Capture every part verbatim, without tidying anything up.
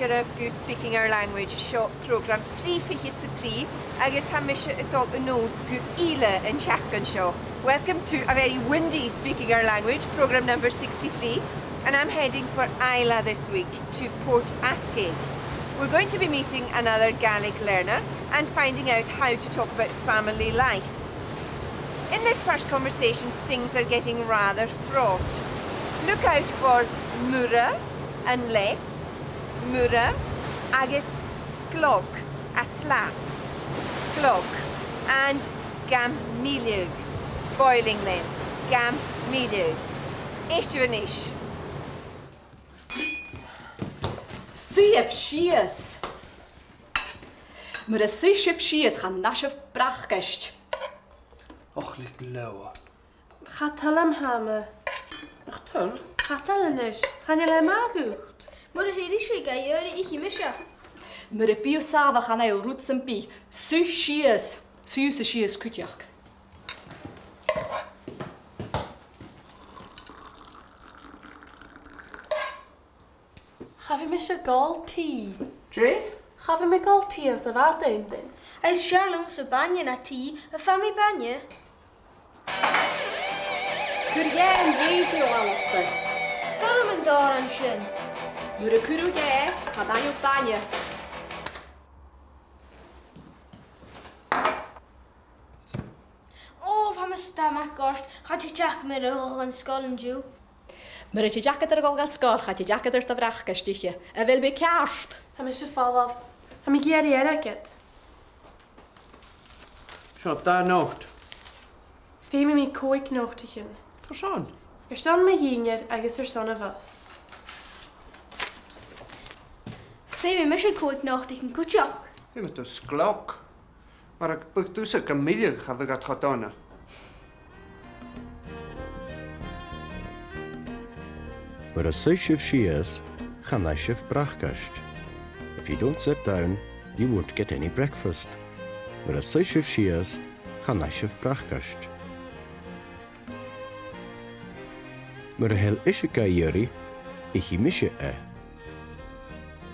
Tapadh leibh gu Speaking Our Language, seo prògram trì fichead 's a trì, agus tha mise a' dol a-null gu Ìle an t-seachdain seo. Welcome to a very windy Speaking Our Language, programme number sixty-three, and I'm heading for Islay this week to Port Asgaig. We're going to be meeting another Gaelic learner and finding out how to talk about family life. In this first conversation, things are getting rather fraught. Look out for mura, unless, mura, agus sgleog, a slap, sgleog, and gam milleadh, spoiling them, gam milleadh. Èistibh a-nis. Suidhibh sìos. Mura suidh sibh sìos, chan fhaigh sibh bracaist. Och, leig leotha. Cha toil leam ham. Nach toil? Cha toil a-nis. Chan eil e math dhut. Mura h-èirich sibh ga iarraidh, ithidh mise. Mura bi thu sàmhach, chan fhaigh thu rud sam bith. Suidh sìos. Suidh thusa sìos cuideachd. Cha bhi mise ag òl tì. Dè? Cha bhi mi ag òl tì anns a' mhadainn. Is fheàrr leamsa bainne na tì, am faigh mi bainne? Cuir dheth an rèidio, Alasdair. Canaidh mi an t-òran sin. Mura cuir thu dheth, cha fhaigh thu bainne. Ò, tha mise a' dol a-mach ort, cha tèid aca mi air a dhol dhan sgoil an-diugh. Mura tèid agad air a dhol dhan sgoil, cha tèid agad air do bhracaist ithe. A bheil mi ceart? Tha mise a' falbh. Tha mi ag iarraidh airgead. Seo, dà not. Feumaidh mi còig notaichean. Carson? Airson mo dhìnnear agus airson a' bhus. Feumaidh mise còig notaichean cuideachd. Feumaidh tu sgleog. Mura biodh tusa gam milleadh, cha bhiodh iad cho dona. Mura suidh sibh sìos, chan fhaigh sibh bracaist. If you don't sit down, you won't get any breakfast. Mura suidh sibh sìos, chan fhaigh sibh bracaist. Mura h-eil ise ga iarraidh, ithidh mise e.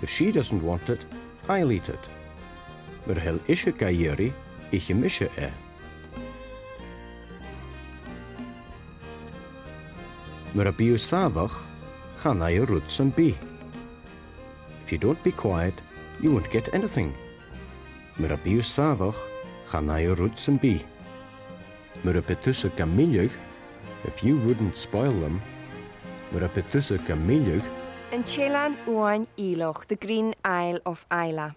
If she doesn't want it, I'll eat it. Mura h-eil ise ga iarraidh, ithidh mise e. Mura bi thu sàmhach, chan fhaigh thu rud sam bith. If you don't be quiet, you won't get anything. Mura bi thu sàmhach, chan fhaigh thu rud sam bith. Mura biodh tusa gam milleadh, if you wouldn't spoil them, mura biodh tusa gam milleadh. An t-Eilean Uain Ìleach, the Green Isle of Islay.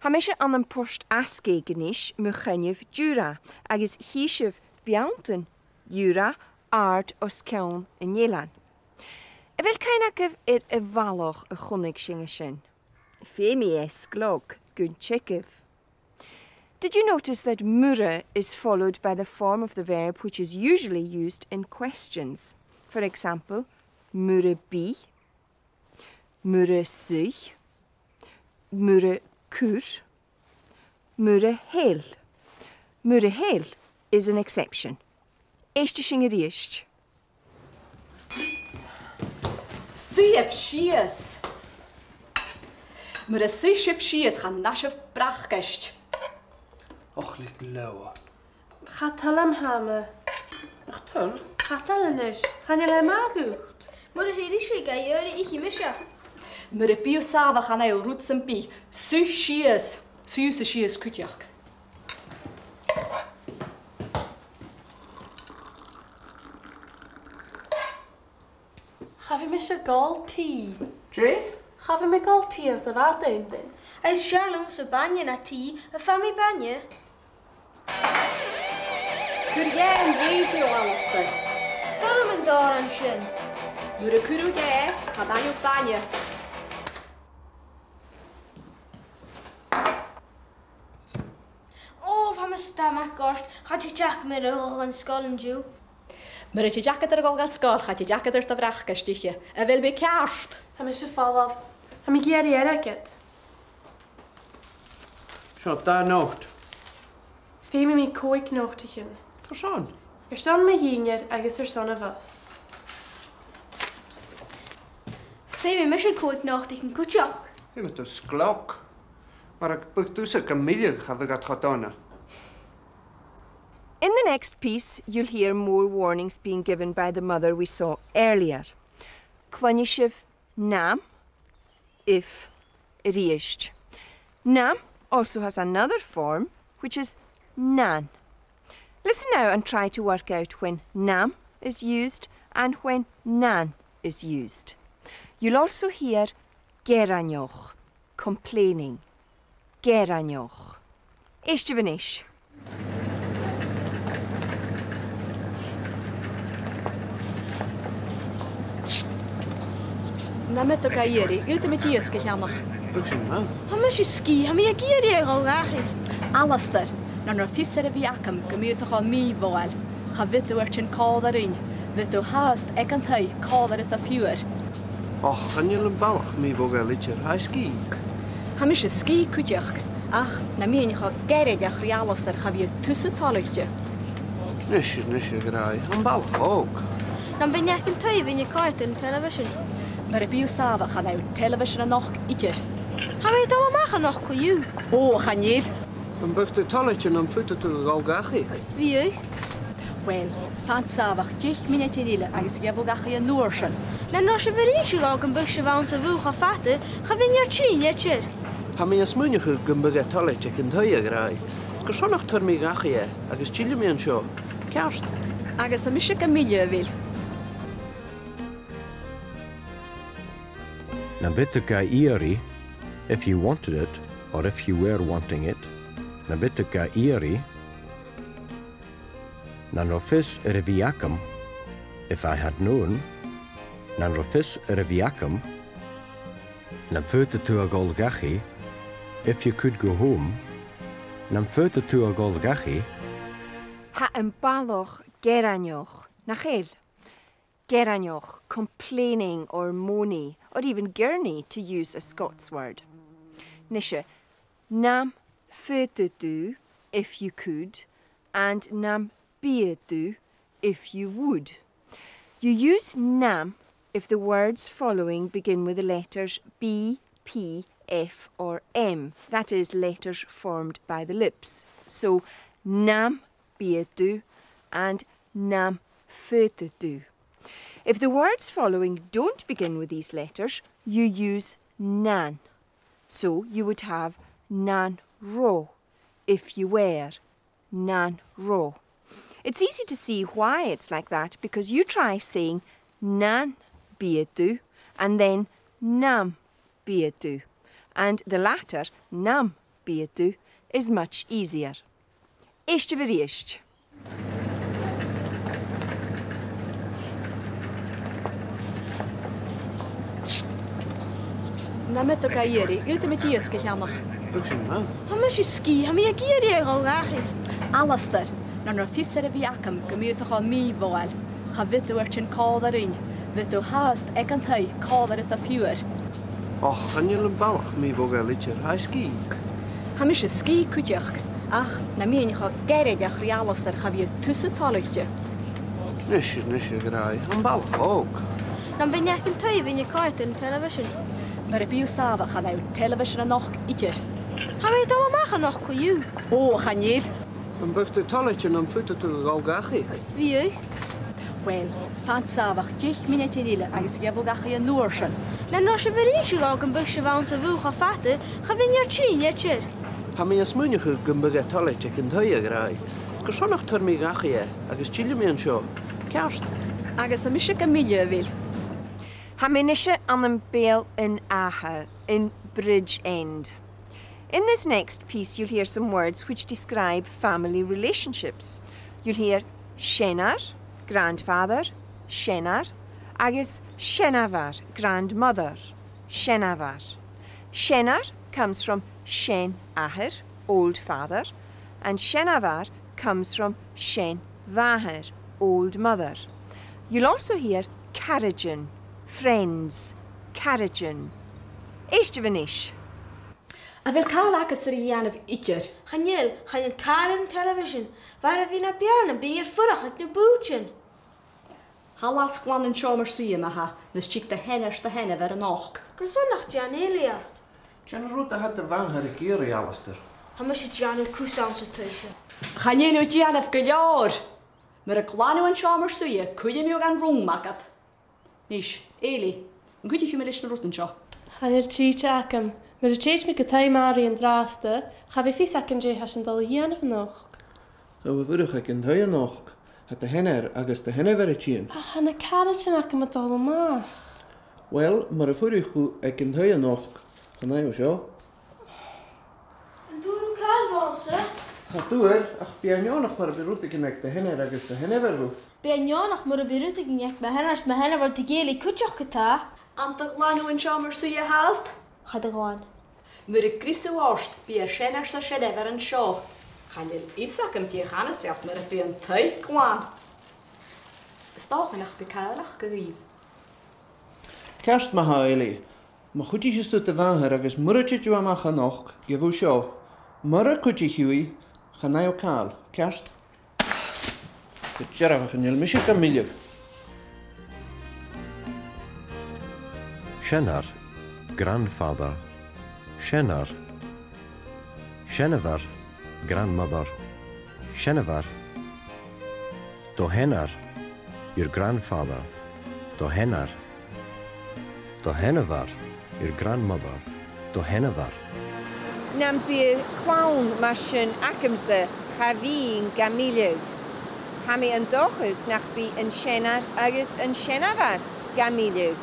Tha mise ann am Port Asgaig a-nis, mu choinneamh Diùra, agus chì sibh beanntan Dhiùra àrd os cionn an eilein. A bheil cuimhne agaibh air a' bhalach a chunnaic sinn an sin? Feumaidh e sgleog gun teagamh. Did you notice that mura is followed by the form of the verb which is usually used in questions? For example, mura bi, mura suidh, mura cuir, mura h-eil. Mura h-eil is an exception. Èistibh sinn a-rithist. Suidhibh sìos. Mura suidh sibh sìos, chan fhaigh sibh bracaist. Och, leig leotha. Cha toil leam ham. Nach toil? Cha toil a-nis. Chan eil e math dhut. Mura h-èirich sibh ga iarraidh, ithidh mise. Mura bi thu sàmhach, chan fhaigh thu rud sam bith. Suidh sìos. Suidh thusa sìos cuideachd. Cha bhi mise ag òl tì. Dè? Cha bhi mi ag òl tì anns a' mhadainn. Is fheàrr leamsa bainne na tì, am faigh mi bainne? Cuir dheth an rèidio, Alasdair. Canaidh mi an t-òran sin. Mura cuir thu dheth, cha fhaigh thu bainne. Ò, tha mise a' dol a-mach ort, cha tèid aca mi air a dhol dhan sgoil an-diugh. Mura tèid agad air a dhol dhan sgoil, cha tèid agad air do bhracaist ithe. A bheil mi ceart? Tha mise a' falbh. Tha mi ag iarraidh airgead. Seo, dà not. Feumaidh mi còig notaichean. Carson? Airson mo dhìnnear agus airson a' bhus. Feumaidh mise còig notaichean cuideachd. Bha mi a' sgleog. Mura biodh tusa gam milleadh, cha bhiodh iad cho dona. In the next piece, you'll hear more warnings being given by the mother we saw earlier. Cluinnidh sibh nam, if, a-rithist. Nam also has another form, which is nan. Listen now and try to work out when nam is used and when nan is used. You'll also hear gearaineach, complaining. Gearaineach. Èistibh a-nis. Nam biodh tu ga iarraidh, dh'fhaodamaid iasg a cheannach. Bhiodh sin math. Tha mise sgìth, tha mi ag iarraidh a dhol dhachaigh. Alasdair, nan robh fios air a bhith agam gum biodh tu cho mì-mhodhail, cha bhiodh tu air tighinn còmhla rinn, bhiodh tu fhathast aig an taigh còmhla ri do phiuthar. Och, chan eil am balach mì-mhodhail idir, tha e sgìth. Tha mise sgìth cuideachd, ach nam bithinn cho gearaineach ri Alasdair cha bhiodh tusa toilichte. Nise, nise, a ghràidh, tha am balach òg. Nam biodh e aig an taigh, bhithinn a' coimhead air an telebhisean. Mura biodh sàmhach, chan fhaigheadh telebhisean a-nochd idir. Tha mi a' dol a-mach a-nochd co-dhiù. Ò, chan eil. Nam biodh tu toilichte, nam faodadh tu a dhol dhachaigh? Bhiodh. Uill, fan sàmhach deich mionaidean eile agus gheibh thu dhachaigh an uair sin. Nan robh sibh air innse dhomh gum biodh sibh anns a' bhùth cho fada, cha bhithinn air tighinn idir. Tha mi a' smaoineachadh gum biodh e toilichte aig an taigh, a ghràidh. 'S gu sònraichte, thoir mi dhachaigh e agus tillidh mi an seo. Ceart. Agus tha mise gam milleadh, a Bhill. Nam biodh tu ga iarraidh, if you wanted it, or if you were wanting it, nam biodh tu ga iarraidh, nan robh fios air a bhith agam, if I had known, nan robh fios air a bhith agam, nam faodadh tu a dhol dhachaigh, if you could go home, nam faodadh tu a dhol dhachaigh. Tha am balach gearaineach, nach eil? Gearaineach, complaining or moany, or even gurney, to use a Scots word. Nise, nam faodadh tu, if you could, and nam biodh tu, if you would. You use nam if the words following begin with the letters B, P, F or M, that is, letters formed by the lips. So, nam biodh tu and nam faodadh tu. If the words following don't begin with these letters, you use nan. So you would have nan robh, if you were, nan robh. It's easy to see why it's like that, because you try saying nan biodh tu and then nam biodh tu, and the latter, nam biodh tu, is much easier. Èistibh a-rithist. Nam biodh tu ga iarraidh, dh'fhaodamaid iasg a cheannach. Bhiodh sin math. Tha mise sgìth, tha mi ag iarraidh a dhol dhachaigh. Alasdair, nan robh fios air a bhith agam gum biodh tu cho mì-mhodhail, cha bhiodh tu air tighinn còmhla rinn, bhiodh tu fhathast aig an taigh còmhla ri do phiuthar. Och, chan eil am balach mì-mhodhail idir, tha e sgìth. Tha mise sgìth cuideachd, ach nam bithinn cho gearaineach ri Alasdair cha bhiodh tusa toilichte. Nise, nise, a ghràidh, tha am balach òg. Nam bithinn aig an taigh, bhithinn a' coimhead air an telebhisean. Mura biodh sàmhach, chan fhaigheadh telebhisean a-nochd idir. Tha mi a' dol a-mach a-nochd co-dhiù. Ò, chan eil. Nam biodh tu toilichte, nam faodadh tu a dhol dhachaigh? Bhiodh. Uill, fan sàmhach deich mionaidean eile agus gheibh thu dhachaigh an uair sin. Nan robh sibh air innse dhomh gum biodh sibh anns a' bhùth cho fada, cha bhithinn air tighinn idir. Tha mi a' smaoineachadh gum biodh e toilichte aig an taigh, a ghràidh. 'S gu sònraichte, thoir mi dhachaigh e agus tillidh mi an seo. Ceart. Agus tha mise gam milleadh, a Bhill. Tha mi a-nise ann am Beul an Àtha, in Bridgend. In this next piece, you'll hear some words which describe family relationships. You'll hear seanair, grandfather, seanair, agus seanmhair, grandmother, seanmhair. Seanair comes from seann athair, old father, and seanmhair comes from seann mhàthair, old mother. You'll also hear caraidean, friends, caraidean. Èistibh a-nis. A bheil càil agaibh ri dhèanamh idir? Chan eil, chan eil càil air an telebhisean. Bha e air a bhith na b' fheàrr nam bithinn air fuireach aig na bùithtean. Thalla 's glan an seòmar-suidhe ma-thà, mus tig do sheanair 's do sheanmhair a-nochd. Gu sònraichte, an Eilidh. Dè an rud a tha do mhàthair ag iarraidh, Alasdair? Tha mise a' dèanamh cus anns an taigh seo. Chan eil thu a' dèanamh gu leòr. Mura glan thu an seòmar-suidhe, cuiridh mi thu dhan rùm agad. Nis, Eilidh, an cuidich thu mi leis na rudan seo? Chan eil tìde agam. Mura tèid mi gu taigh Màiri an-dràsta, cha bhi fios agam dè tha sinn a' dol a dhèanamh a-nochd. Tha thu a' fuireach aig an taigh a-nochd, tha do sheanair agus do sheanmhair a' tighinn. Ach tha na caraidean agam a' dol a-mach. Uill, mura fuirich thu aig an taigh a-nochd, chan fhaigh thu seo. An d' fhuair thu càil dhòmhsa? Cha d' fhuair, ach bidh e neònach mura bi rudeigin aig do sheanair agus do sheanmhair dhut. Bidh e neònach mura bi rudeigin aig mo sheanair is mo sheanmhair do dh'Eilidh cuideachd, ge-tà. An do ghlan thu an seòmar-suidhe fhathast? Cha do ghlan. Mura greas thu ort, bidh do sheanair 's do sheanmhair an seo. Chan eil fhios agam dè chanas iad mura bi an taigh glan. Is dòcha nach bi càil aca dhuibh. Ceart ma-thà, Eilidh. Ma chuidicheas tu do mhàthair agus mura tèid thu a-mach a-nochd, gheibh thu seo. Mura cuidich thu i, chan fhaigh thu càil. Ceart? Gu dearbh, chan eil mise gam milleadh. Seanair, grandfather. Seanair. Seanmhair, grandmother. Seanmhair. Do sheanair, your grandfather. Do sheanair. Do sheanmhair, your grandmother. Do sheanmhair. Nam biodh clann mar sin agamsa, cha bhithinn gam milleadh. Tha mi an dòchas nach bi an seanair agus an seanmhair gam milleadh.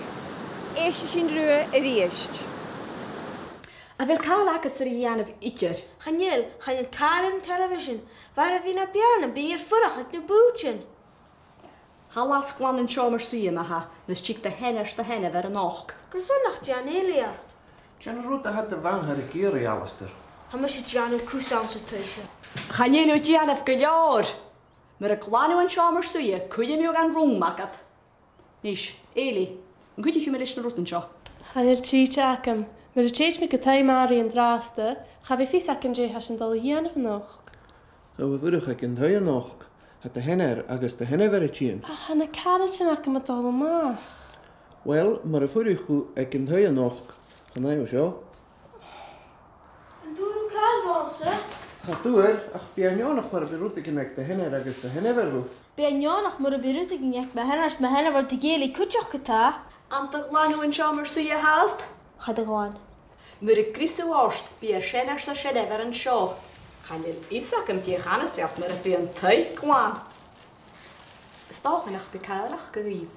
Èistidh sinn riutha a-rithist. A bheil càil agadsa ri dhèanamh idir? Chan eil, chan eil càil air an television. Mura bi na beàrnan, bithinn air fuireach aig na bùithtean. Thalla 's glan an seòmar-suidhe ma-thà, mus tig do sheanair 's do sheanmhair a-nochd. Carson nach dèan Eilidh e? Dè an rud a tha do mhàthair ag iarraidh, Alasdair? Tha mise a' dèanamh cus anns an taigh seo. Chan eil thu a' dèanamh gu leòr. Mura glan thu an seòmar-suidhe, cuiridh mi thu dhan rùm agad. Nis, Eilidh, an cuidich thu mi leis na rudan seo? Chan eil tìde agam. Mura tèid mi gu taigh Màiri an-dràsta, cha bhi fios agam dè tha sinn a' dol a dhèanamh a-nochd. Tha thu a' fuireach aig an taigh a-nochd, tha do sheanair agus do sheanmhair a' tighinn. Ach tha na caraidean agam a' dol a-mach. Uill, mura fuirich thu aig an taigh a-nochd, chan fhaigh thu seo. An d' fhuair thu càil dhòmhsa? Cha d' fhuair, ach bidh e neònach mura bi rudeigin aig do sheanair agus do sheanmhair dhut. Bidh e neònach mura bi rudeigin aig mo sheanair is mo sheanmhair do dh'Eilidh cuideachd, ge-tà. An do ghlan thu an seòmar-suidhe fhathast? Cha do ghlan. Mura greas thu ort, bidh do sheanair 's do sheanmhair an seo. Chan eil fhios agam dè chanas iad mura bi an taigh glan. Is dòcha nach bi càil aca dhuibh.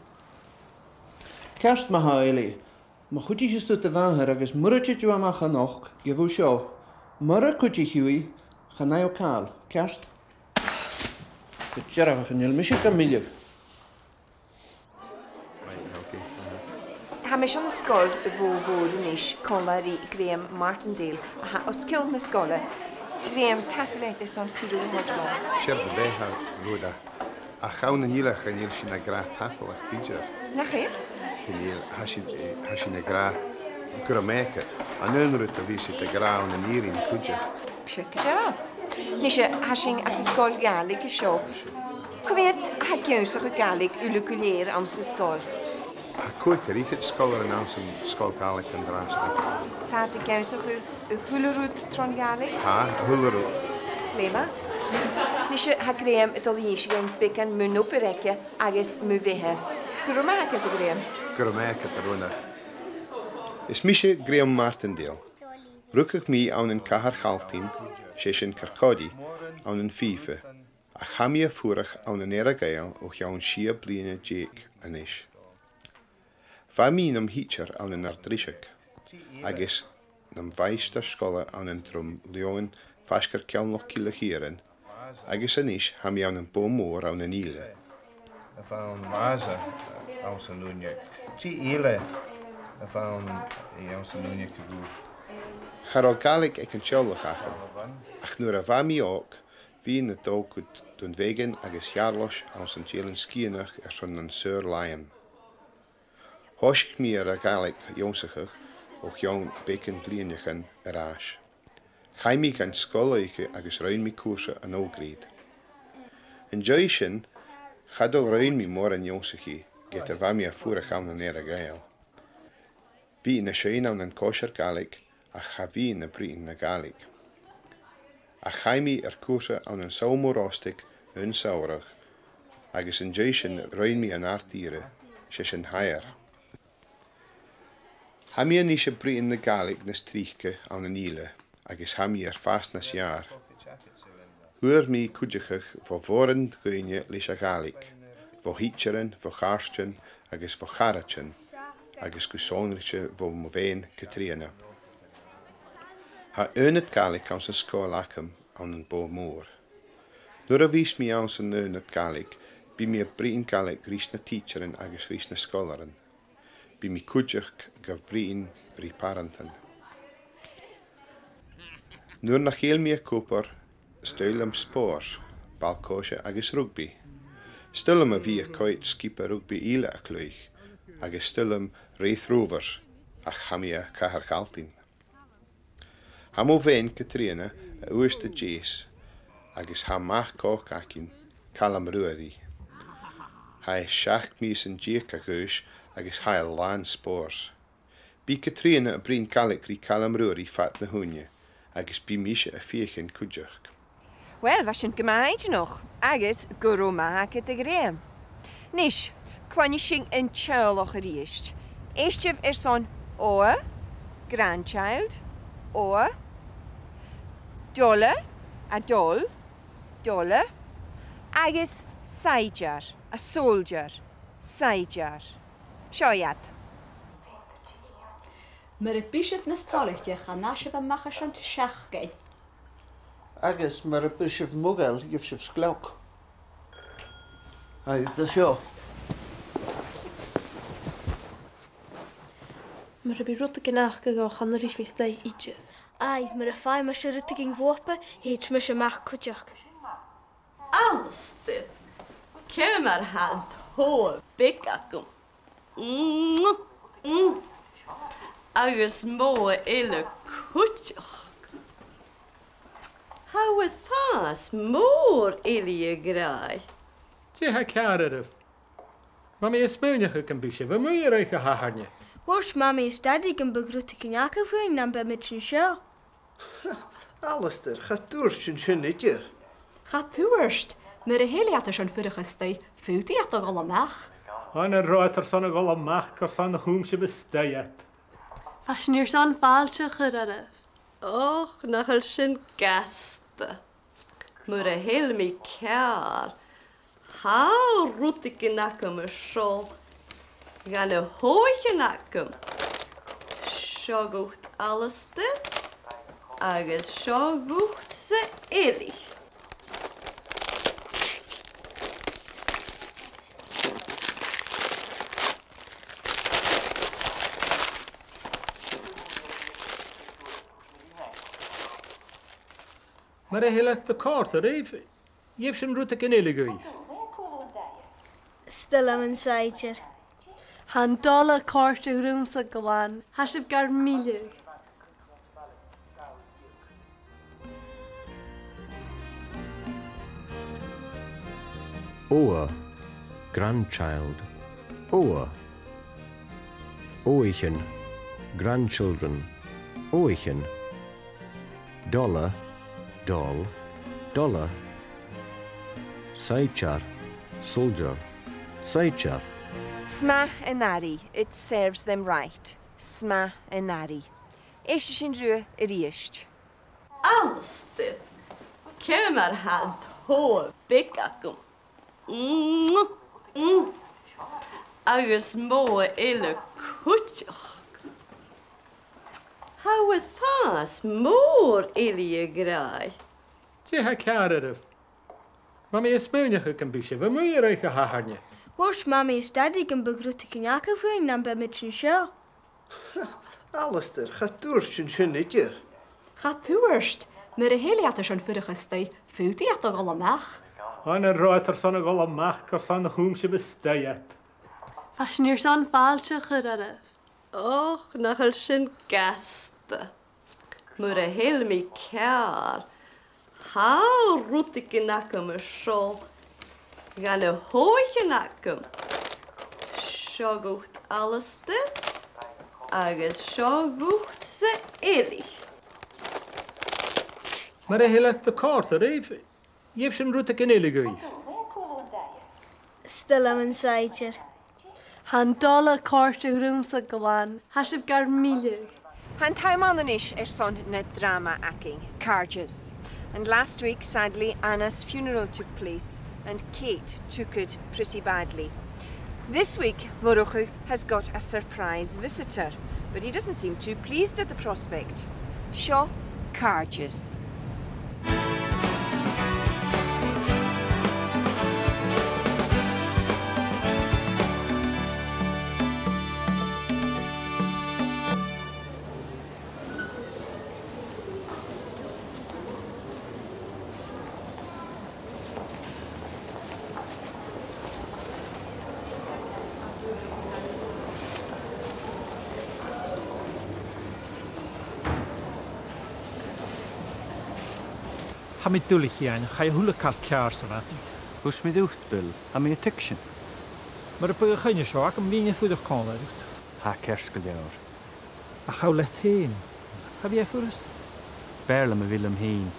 Ceart ma-thà, Eilidh. Ma chuidicheas tu do mhàthair agus mura tèid thu a-mach a-nochd, gheibh thu seo. Mura cuidich thu i, chan fhaigh thu càil. Ceart? Gu dearbh, chan eil mise gam milleadh. Tha mise ann an sgoil a' Bhò Mhòir a-nis còmhla ri Graham Martindale, a tha os cionn na sgoile. Graham, tapadh leat airson cuireadh a thoirt dhomh. 'S e ur beatha, Rhoda. Ach ann an Ìleach chan eil sinn ag ràdh tapadh leat idir. Nach eil? Chan eil, tha sinn, eh, tha sinn ag ràdh gu robh math agad. An aon rud a bhios iad ag ràdh ann an Èirinn cuideachd. Sure, gu dearbh. Nise, tha sinn anns an sgoil Ghàidhlig an seo. Cò mheud a tha ag ionnsachadh Gàidhlig uile gu lèir anns an sgoil? Tha còignear fhichead sgoilear ann san sgoil Ghàidhlig an-dràsta. 'S iad ag ionnsachadh a h-uile rud tron Ghàidhlig? Tha, a h-uile rud. Glè mhath. Nise, tha Graham a' dol a dh'innse dhuinn beagan mun obair aige agus mu bheatha. Gu robh math agad, a Ghraham. Gu robh math agad, a Rona. Is mise Graham Martindale. Rugadh mi ann an Cathair Chaltainn, 's e sin Kirkcaldy, ann am Fìobha, ach tha mi a' fuireach ann an Earra-Ghàidheal o chionn sia bliadhna deug a-nis. Bha mi nam thidsear ann an Àird Rìseag, agus nam mhaighstir-sgoile ann an Druim Leòin, faisg air ceann Loch Chille Chiarain, agus a-nis tha mi ann am Bò Mòr ann an Ìle. A bh' ann, bhàsa, anns an uinneig. Dè eile a bh' ann, eh, anns an uinneig a bh' ann? Cha robh Gàidhlig aig an teaghlach agam, ach nuair a bha mi òg, bhithinn a' dol gu Dùn Bheagain agus Gheàrrloch anns an Eilean Sgitheanach airson an Saor Làithean. Thòisich mi air a' Ghàidhlig ionnsachadh o chionn beagan bhliadhnaichean air ais. Chaidh mi gun sgoil-oidhche agus rinn mi cùrsa an O-grade. An dèidh sin, cha do rinn mi mòran ionnsachaidh, ged a bha mi a' fuireach ann an Earra-Ghàidheal. Bhithinn a' seinn ann an còisir Gàidhlig, ach cha bhithinn a' bruidhinn na Gàidhlig. Ach chaidh mi air cùrsa ann an Sabhal Mòr Ostaig aon samhradh, agus an dèidh sin rinn mi an àrd-ìre, 's e sin Higher. Tha mi a-nis a' bruidhinn na Gàidhlig nas trice ann an Ìle, agus tha mi air fàs nas fheàrr. Fhuair mi cuideachadh bho mhòran dhaoine leis a' Ghàidhlig, bho thidsearan, bho chàirdean agus bho charaidean, agus gu sònraichte bho mo bhean Catrìona. Tha aonad Gàidhlig anns an sgoil agam ann am Bogha Mòr. Nuair a bhios mi anns an aonad Gàidhlig, bidh mi a' bruidhinn Gàidhlig ris na tidsearan agus ris na sgoilearan. Bidh mi cuideachd ga bruidhinn ri pàrantan. Nuair nach eil mi ag obair, 's toil leam spòrs, ball-coise agus rugbaidh. 'S toil leam a bhith a' coimhead sgioba rugbaidh Ìle a' cluich, agus 's toil leam Raith Rovers, ach tha mi à Cathair Challdainn. Tha mo bhean Catrìona a' Uibhist a Deas, agus tha mac òg againn, Calum Ruairidh. Tha e seachd mìosan deug a dh'aois agus tha e làn spòrs. Bidh Catrìona a' bruidhinn Gàidhlig ri Calum Ruairidh fad na h-ùine, agus bidh mise a' feuchainn cuideachd. Uill, bha sin gu math inntinneach, agus gu robh math agad, a Ghraham. Nis, cluinnidh sinn an teaghlach a-rithist. Èistibh airson obha, grandchild, obha, dola, a doll, dola, agus saighdear, a soldier, saighdear. Seo iad. Mura bi sibh nas toilichte, chan fhaigh sibh a-mach airson seachdain. Agus mura bi sibh modhail, gheibh sibh sgleog. Aidh, tha seo. Mura bi rudeigin aca dhomh, chan fhuirich mi a-staigh idir. Aidh, mura faigh mise rudeigin bhuapa, thèid mise a-mach cuideachd. Alasdair, ciamar a tha an t-obha beag agam? Mm, mm. Agus m' obha eile cuideachd. Tha thu air fàs mòr, Eilidh, a ghràidh. Dè tha ceàrr oirbh? Bha mi a' smaoineachadh gum bi sibh a-muigh air oidhche Shathairne. Thuirt Mamaidh is Dadaidh gum biodh rudeigin aca dhuinn nam biomaid an seo. Alasdair, cha tuirt sinn sin idir. Cha tuirt? Mura h-eil iad airson fuireach a-staigh, faodaidh iad a dhol a-mach. An robh iad airson a dhol a-mach, carson a chùm sibh a-staigh iad? Bha sinn airson fàilte a chur oirbh. Och, nach eil sin gasta. Mura h-eil mi ceàrr, tha rudeigin agam an seo dha na h-oghaichean agam. Seo dhut, Alasdair, agus seo dhutsa, Eilidh. Mura h-eil e a' còrdadh ribh, gheibh sinn rudeigin eile dhuibh. 'S toil leam an saighdear. Tha an dola a' còrdadh riumsa glan. Tha sibh gar milleadh. Obha, grandchild, obha. Oghaichean, grandchildren, oghaichean. Dola, doll, dola. Saighdear, soldier, saighdear. 'S math an airidh, it serves them right. 'S math an airidh. Èistibh riutha a-rithist. Alasdair, ciamar a tha an t-obha beag agam? Mm, mm. Agus m' obha eile cuideachd. Tha thu air fàs mòr, Eilidh, a ghràidh. Dè tha ceàrr oirbh? Bha mi a' smaoineachadh gum bi sibh a-muigh air oidhche Shathairne. Thuirt Mamaidh is Dadaidh gum biodh rudeigin aca dhuinn nam biomaid an seo. Alasdair, cha tuirt sinn sin idir. Cha tuirt? Mura h-eil iad airson fuireach a-staigh, faodaidh iad a dhol a-mach. An robh iad airson a dhol a-mach, carson a chùm sibh a-staigh iad? Bha sinn airson fàilte a chur oirbh. Och, nach eil sin gasta. Mura h-eil mi ceàrr, tha rudeigin agam an seo dha na h-oghaichean agam. Seo dhut, Alasdair, Agus seo dhutsa uile. Mura h-eil leat do chàirdeas a-riamh, gheibh sinn rudeigin eile dhuibh. Is toil leam an saighdear. Tha an dola a' còrdadh riumsa glan. Tha sibh gar milleadh. Tha an t-àm ann a-nis airson na dràma againn, Càirdeas. And last week, sadly, Anna's funeral took place and Kate took it pretty badly. This week, Murchadh has got a surprise visitor, but he doesn't seem too pleased at the prospect. Seo Càirdeas. Tha mi duilich, Iain, chaidh a h-uile càil ceàrr sa mhadainn. Thuirt mi riut, Bill, tha mi a' tuigsinn. Mura biodh a' choinneamh seo agam, bhithinn a' fuireach còmhla riut. Tha ceart gu leòr. Ach cò leat fhèin? Cha bhi e furasta. B' fheàrr leam a bhith leam fhìn.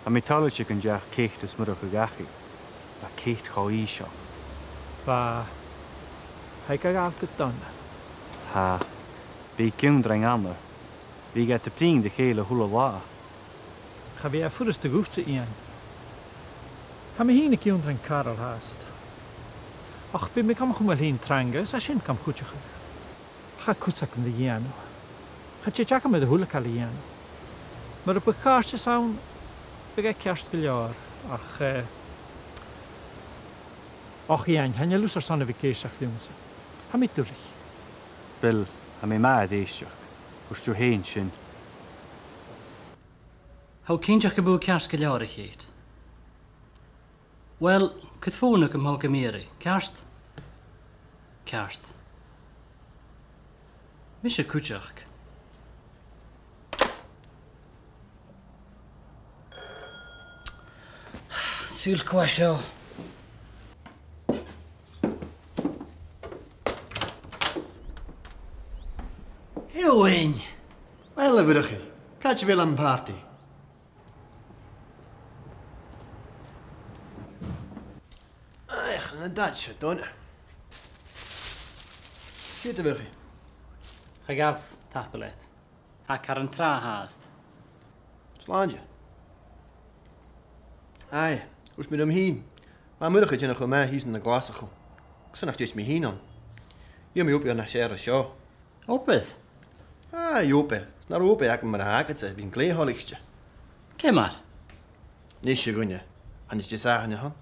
Tha mi toilichte gun deach Kate is Murchadh dhachaigh. Bha Kate cho ìosal. Bha. Tha i ga ghabhail gu dona. Tha. Bha i ag ionndrainn Anna. Bhiodh iad a' bruidhinn ri chèile a h-uile latha. Cha bhi e furasta dhutsa, Iain. Tha mi fhìn ag ionndrainn Carol fhathast. Ach bidh mi gam chumail fhìn trang agus tha sin gam chuideachadh. Tha cus agam ri dhèanamh. Cha tèid agam air a h-uile càil a dhèanamh. Mura biodh Càirdeas ann, bhiodh e ceart gu leòr, ach, eh, och, Iain, chan eil thusa airson a bhith ag èisteachd riumsa. Tha mi duilich. Bill, tha mi math air èisteachd. Thuirt thu fhèin sin. Tha thu cinnteach gum bi thu ceart gu leòr, a Cheit? Uill, cuir fòn thugam, thogam iarraidh, ceart? Ceart. Mise cuideachd. Saoil cò seo. Eòghainn! Uill, a Mhurchaidh, càit a bheil am pàrtaidh? Aidh, chan eil an dath seo dona. Siuthad, a Mhurchaidh. Cha ghabh, tapadh leat. Tha e car an tràth fhathast. Slàinte. Aidh, thuirt mi rium fhìn, bha Murchadh a' dèanamh cho math shìos ann an Glaschu. Carson nach tèid mi fhìn ann? Gheibh mi obair nas fheàrr na seo. Obair? Aidh, obair. 'S nan robh obair agam mar a th' agadsa, bhithinn glè thoilichte. Ciamar? Nis, a dhuine, chan e Disathairne a th' ann,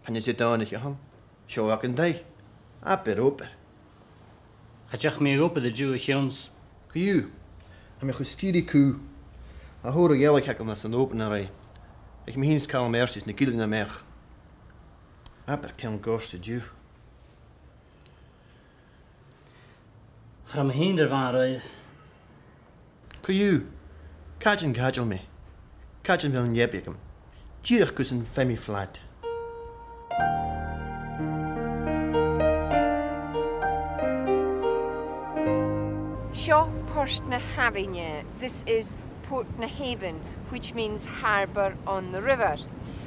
chan e Didòmhnaich a th' ann. Seo agad an taigh. Abair obair. Cha deach mi a dh'obair an-diugh a chionn 's. Co-dhiù, tha mi cho sgìth ri cù. Tha tòrr a' ghealach agam anns an obair an-raoir. Ach mi fhìn 's Calum Murchadh na gillean a-mach. Abair ceann goirt an-diugh. Cha robh mi fhìn air a bhith an-raoir. Co-dhiù, càit an caidil mi? Càit a bheil an leabaidh agam? Dìreach gus am faigh mi flat. Seo Port na h-Abhainne. This is Port na h-Abhainn, which means harbour on the river.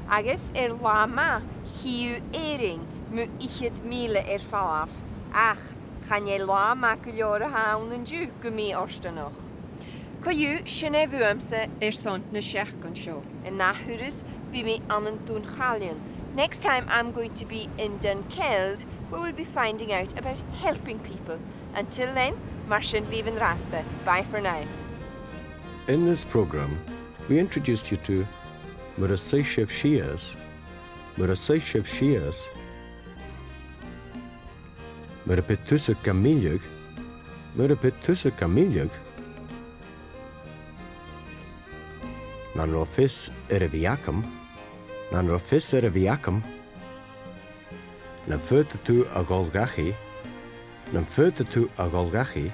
Agus air latha math, chì thu Èirinn mu fhichead mìle air falbh. Ach chan e latha math gu leòr a th' ann an-diugh gu mì-fhortanach. Co-dhiù, sin e bhuamsa airson na seachdain seo. An ath thuras, bidh mi ann an Dùn Chailleann. Next time I'm going to be in Dunkeld, where we'll be finding out about helping people. Until then, mar sin leibh an-dràsta. Bye for now. In this programme, we introduced you to Mura suidh sibh sìos, mura suidh sibh sìos, mura bi tusa gam milleadh, mura bi tusa gam milleadh, nan robh fios air a bhith agam, nan robh fios air a bhith agam, nam faodadh tu a dhol dhachaigh, nam faodadh tu a dhol dhachaigh,